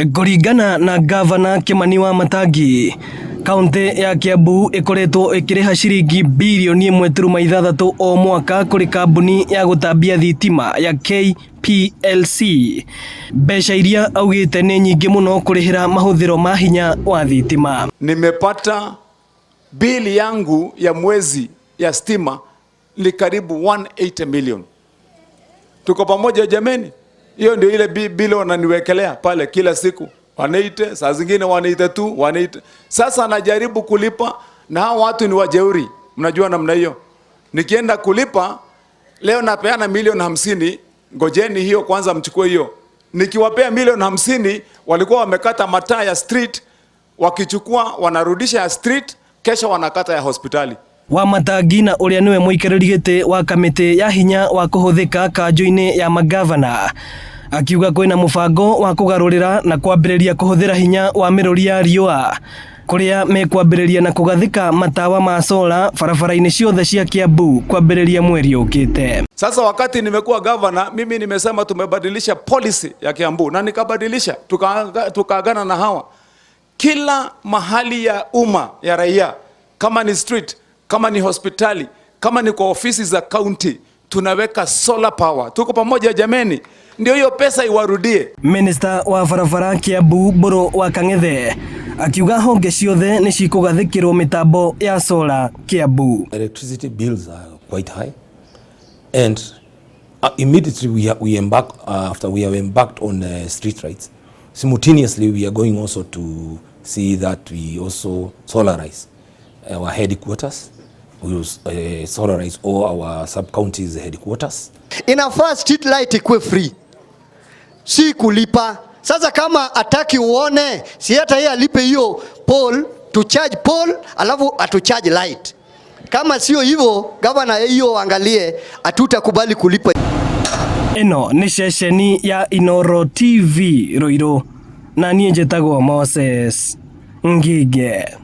Kũringana na Gavana Kimani Wamatangi, kaunti ya Kiambu ĩkoretwo ĩkĩrĩha ciringi birioni 1.6 o mwaka kũrĩ kambuni ya gũtambia thitima ya KPLC, mbeca iria augĩte nĩ nyingĩ mũno kũrĩhĩra mahũthĩro ma hinya wa thitima. Nimepata bili yangu ya mwezi ya stima ni karibu 180 million. Tuko pamoja jameni? Hiyo ndio ile bili wananiwekelea pale kila siku, 180, saa zingine 182, 180. Sasa najaribu kulipa na hao watu ni wajeuri, mnajua namna hiyo. Nikienda kulipa leo napeana milioni 50, ngojeni hiyo kwanza mchukue hiyo. Nikiwapea milioni 50, walikuwa wamekata mataa ya street, wakichukua wanarudisha ya street, kesho wanakata ya hospitali. Wamatangi na ũrĩa nĩwe mũikarĩri gĩtĩ wa kamĩtĩ ya hinya wa kũhũthĩka kanjũ-inĩ ya magavana akiuga kwĩna mũbango wa kũgarũrĩra na kwambĩrĩria kũhũthĩra hinya wa mĩrũri ya riũa kũrĩa mekwambĩrĩria na kũgathĩka matawa ma sola barabara-inĩ ciothe cia Kiambu kwambĩrĩria mweri ũkĩte. Sasa wakati nimekuwa governor, mimi nimesema tumebadilisha policy ya Kiambu na nikabadilisha, tukaagana na hawa kila mahali ya umma ya raia, kama ni street, kama ni hospitali, kama ni kwa ofisi za county, tunaweka solar power. Tuko pamoja jameni? Ndio hiyo pesa iwarudie. Minista wa barabara Kiambu Mbũrũ wa Kang'ethe akiuga honge ciothe nĩ cikũgathĩkĩrwo mĩtambo ya sola Kiambu. Electricity bills are quite high, and immediately we embark after we have embarked on street lights, simultaneously we are going also to see that we also solarize our headquarters. We will solarize all our sub-counties headquarters. Inafaa street light ikuwe free, si kulipa. Sasa kama ataki uone, si hata yeye alipe hiyo pole, to charge pole, alafu atucharge light. Kama sio hivyo, gavana hiyo angalie, hatutakubali kulipa. Ĩno nĩ ceceni ya Inoro TV Ruiru na niĩ njĩtagwo Moses Ngige.